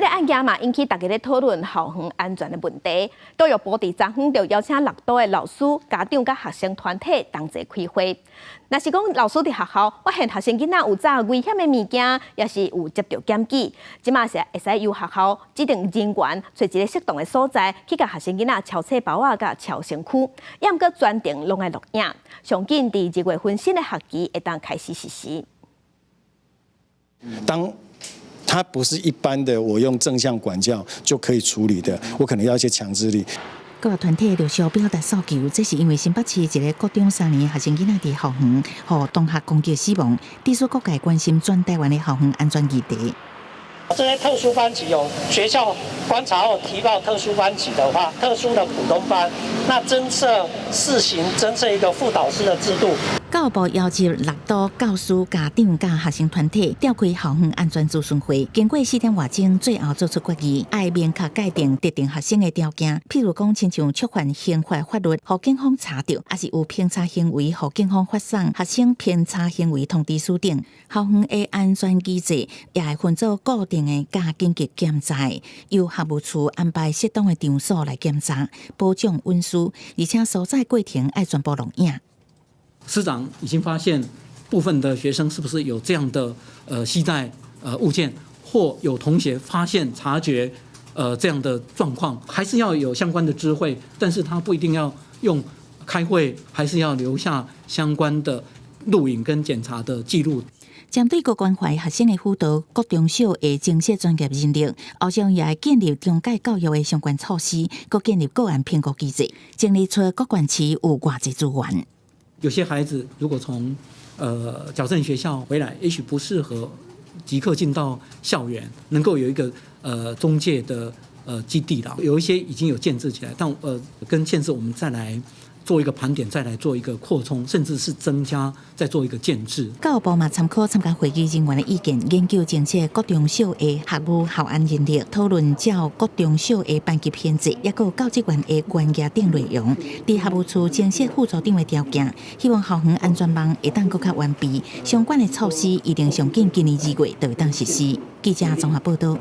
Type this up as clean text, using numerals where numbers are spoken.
這個案件嘛，引起大家咧討論校園安全的問題。教育部佇昨昏就邀請六都的老師、家長佮學生團體同齊開會。若是講老師佇學校發現學生囡仔有紮危險的物件，抑是有接著檢舉，這馬是會使由學校指定人員，揣一个適當的所在去共學生囡仔抄冊包仔佮抄身軀，猶毋過全程攏愛錄影。上緊佇二月份新的學期會當開始實施。當他不是一般的，我用正向管教就可以處理的，我可能要一些強制力。教育團體陸續表達訴求，這是因為新北市一个國中三年學生囡仔佇校園，予同學攻擊死亡，致使各界關心全台灣的校園安全議題。這些特殊班級有學校觀察後提報特殊班級的話，特殊的普通班，那增設試行增設一個輔導師的制度。教育部邀集六都教師、家長佮學生團體召開校園安全諮詢會，經過4點外鐘，最後做出決議，愛明確界定特定學生的條件，譬如講，親像觸犯刑法法律，予警方查著，抑是有偏差行為，予警方發送學生偏差行為通知書等。校園的安全機制也會分做固定的佮緊急檢查，由學務處安排適當的場所來檢查，保障隱私，而且所在過程愛全部錄影。師長已經發現部分的學生是不是有這樣的攜帶物件，或有同學發現察覺這樣的狀況，還是要有相關的知會，但是他不一定要用開會，還是要留下相關的錄影跟檢查的記錄。針對閣關懷學生的輔導，國中小會增設專業人力，後續也會建立中介教育的相關措施，閣建立個案評估機制，整理出各縣市有偌濟資源。有些孩子如果從矯正學校回來，也許不適合即刻進到校園，能夠有一個中介的基地啦。有一些已經有建置起來，但跟縣市我們再來做一個盤點，再來做一個擴充，甚至是增加，再做一個建置。教育部嘛參考參加會議人員的意見，研究增設國中小的學務校安人力，討論照國中小的班級編制，抑閣有教職員的專業等內容。佇學務處增設副組長的條件，希望校園安全網會當閣較完備。相關的措施一定上緊今年2月就會當實施。記者綜合報道。